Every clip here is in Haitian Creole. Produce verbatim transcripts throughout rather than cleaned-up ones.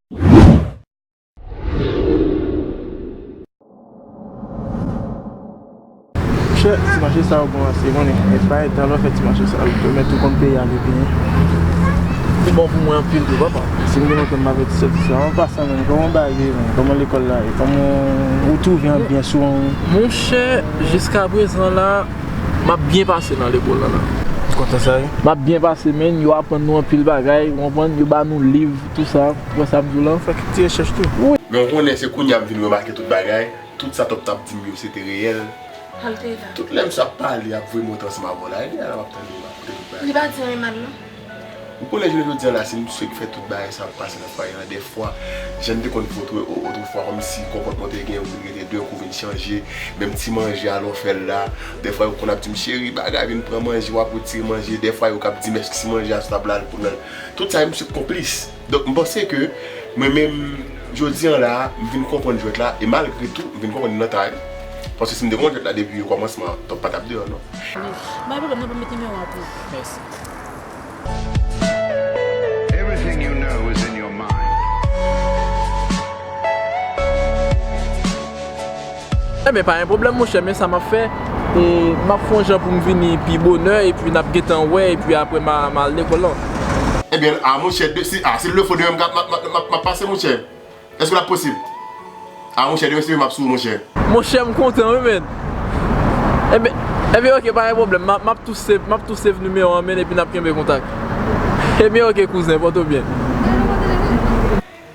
Monchè, ti mache sa yo bon ase, konnen. Men se pa etan lè w fè ti mache sa yo, ou mèt ou konn peyi a pi byen. Li bon pou mwen anpil tou, papa. Si m te konn m avèti sòti sa, an pasan menm, kòman bagay ye menm? Kòman lekòl la ye? Kòman ou twouve anbyans ou an? Monchè, jiskaprezan la, m ap byen pase nan lekòl la la. Ou kontan sa ye? M ap byen pase, men yo aprann nou anpil bagay, ou konprann? Yo ba nou liv, tou sa, ou wè sa m di w lan? Fè kèk ti rechèch tou. Wi. Men ou konnen se kounye a m vin remake tout bagay. Tout sa Top t ap di m yo, se te reyèl. Al te la. Tout lè misye ap pale, ap voye mwen ansanm avè w la, e lè a la m ap tande l, m ap koute tout bagay. Li pa di anyen mal, non. Ou konnen jounen jodi a la, se misye ki fè tout bagay sa ap pase nan fwaye a. Dèfwa, jan n te konn fotre o-, otrefwa, kòmsi konpòtman te gen, ou vin rete de kou, vin chanje. Menm ti manje a lè w fè l la, dèfwa yo konn ap di m, "Cheri, bagay, vin pran manje," w ap retire manje. Dèfwa yo k ap di m, "Èske si manje a sou tab la, l pou nan?" Tout sa, misye konplis. Donk, m panse ke mwen menm, jodi an la, m vin konprann jwèt la, e malgre tou, m vin konprann li nan ta, wi. Paske si m te konprann jwèt la depi okòmansman, Top pa t ap deyò, non. Bay pwoblèm, non, ban m met nimewo a pou ou. Mèsi. Everything you know is in your mind. Enben, pa gen pwoblèm, monchè, men sa m ap fè, e m ap fè yon jan pou m vini pi bonè, epi n ap gentan wè, epi apre m a, m a al lekòl la. Ebyen, a, monchè, de, si, a, si l le fo demen m ka, m ap, m ap, m ap, m ap pase, monchè. Èske l ap posib? A, monchè, demen si Dye vle m ap sou ou, monchè. Monchè, m kontan, wi, men. Enben, enben, oke, pa gen pwoblèm. M ap, m ap tou save, m ap tou save nimewo a, men, epi n ap kenbe kontak. Ebyen, oke, kouzen, pòte w byen.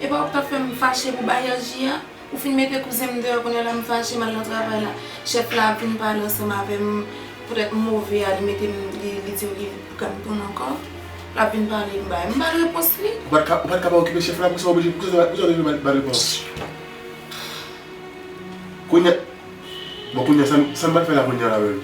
E pa w k t ap fè m fache pou bay Anji a? Ou fin mete kouzen m deyò, kounye a la m fache, m al nan travay la. Chèf la ap vin pale ansanm avè m, poutèt m move a, li mete m, li, li di m li pral tounen ankò. L ap vin pale, m bay, m ba l repons li. Ou pa t ka, ou pa t ka pa okipe chèf la, poukisa w oblije, poukisa w oblije ba, ba l repons? Kounye a, bon, kounye a, sa, sa m pral fè la kounye a la menm?